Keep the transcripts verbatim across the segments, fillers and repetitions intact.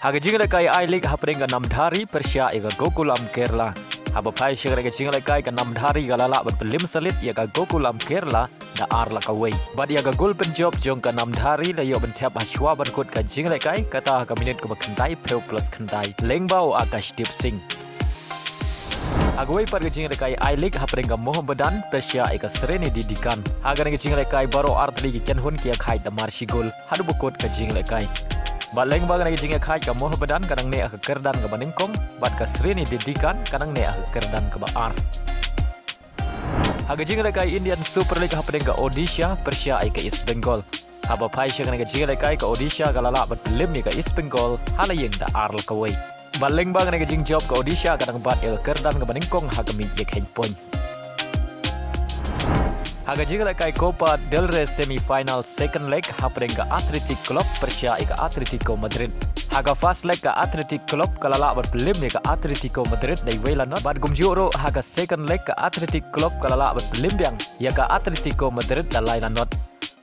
Ha ka jinglehkai I-League hapdeng ka Namdhari pyrshah ïa ka Gokulam Kerala. Haba phai sha ka jinglehkai ka Namdhari ka la lah ban pynlip sha lid ïa ka Gokulam Kerala da ar la kawei. Bad ïa ka gol pynjop jong ka Namdhari la ïoh ban thep ha shuwa ban kut ka jinglehkai kata ha ka minit kaba khyndai phew plus khyndai. Lyngba u Akashdeep Singh. Ha kawei pat ka jinglehkai I-League hapdeng ka Mohammedan pyrshah ïa ka Sreni Didikon. Ha kane ka jinglehkai baroh artylli ki kynhun ki ïakhaid da mar shi gol haduh ba kut ka jinglehkai. Bad lyngba kane ka jingïakhaid ka Mohammedan ka dang neh ha ka kyrdan kaba nyngkong bad ka Sreni Didikon ka dang neh ha ka kyrdan kaba ar. Ha ka jinglehkai Indian Super League hapdeng ka Odisha pyrshah ïa ka East Bengal. Haba phai sha kane ka jinglehkai ka Odisha ka la lah ban pynlip ïa ka East Bengal ha la ïing da ar la kawei. Bad lyngba kane ka jingjop ka Odisha ka dang bat ïa ka kyrdan kaba nyngkong ha ka miej ïakheiñ point. Ha ka jinglehkai Copa del Rey semi final second leg hapdeng ka Athletic Club pyrshah ïa ka Atletico Madrid. Ha ka first leg ka Athletic Club ka la lah ban pynlip ïa ka Atletico Madrid da iwei la not. Bad kumjuh ruh ha ka second leg ka Athletic Club ka la lah ban pynlip biang ïa ka Atletico Madrid da lai la not.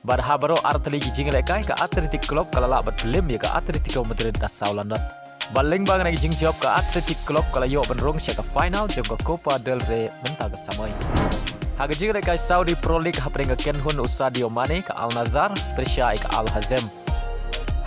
Bad ha baroh artylli ki jinglehkai ka Athletic Club ka la lah ban pynlip ïa ka Atletico Madrid da saw la not. Bad lyngba kane ka jingjop ka Athletic Club ka la ïoh ban rung sha ka final jong ka Copa del Rey mynta ka samoi. Ha ka jinglehkai Saudi Pro League hapdeng ka kynhun u Sadio Mane ka Al Nassr pyrshah ïa ka Al Hazem.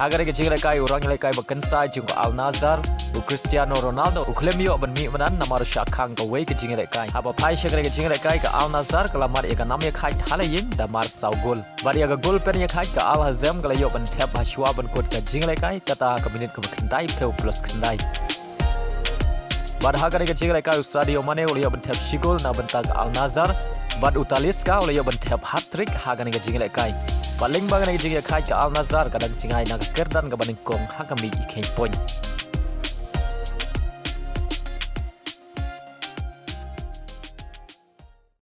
Ha kane ka jinglehkai u rangïalehkai ba kynsai jong ka Al Nassr u Cristiano Ronaldo u khlem ïoh ban mih madan namar u shah khang kawei ka jinglehkai. Haba phai sha kane ka jinglehkai ka Al Nassr ka la mad ïa ka nam ïakhaid ha la ïing da mar saw gol. Bad ïa ka gol pynïakhaid ka Al Hazem ka la ïoh ban thep ha shuwa ban kut ka jinglehkai kata ha ka minit kaba khyndai phew plus khyndai. Bad ha kane ka jinglehkai u Sadio Mane u la ïoh ban thep shi gol na bynta ka Al Nassr. Bad u Talisca u la ïoh ban thep hat-trick ha kane ka jinglehkai. Bad lyngba kane ka jingïakhaid ka Al Nassr ka dang jngai na ka kyrdan kaba nyngkong ha ka miej ïakheiñ point.